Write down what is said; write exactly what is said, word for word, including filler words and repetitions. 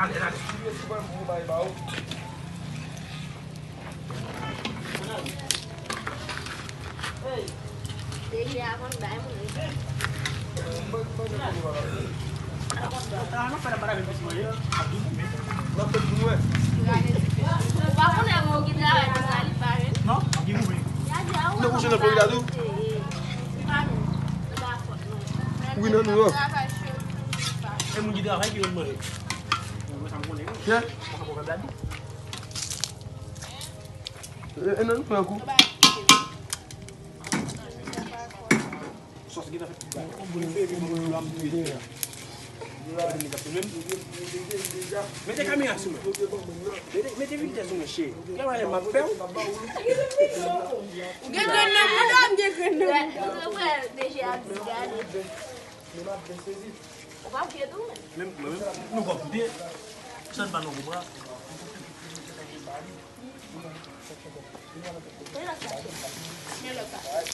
Ale, ale. Non, ap gen goumen. Wi, nan nou an. E moun ki travay ki konn manje. Mwen sa m konnen, wi. Mwen pa konn gad. E, e nan nou an kou. Sòs gentan fèt. Mete kamera sou mwen. Mete, mete vitès sou mwen, cheri. Travay la m ap fè w. Ou gen grenn nan bouda, m gen grenn nan bouda. Ou pa pye tou, men. Menm, menm, nou kòb koute. Sèl pa nou konprann. Men lòt sa.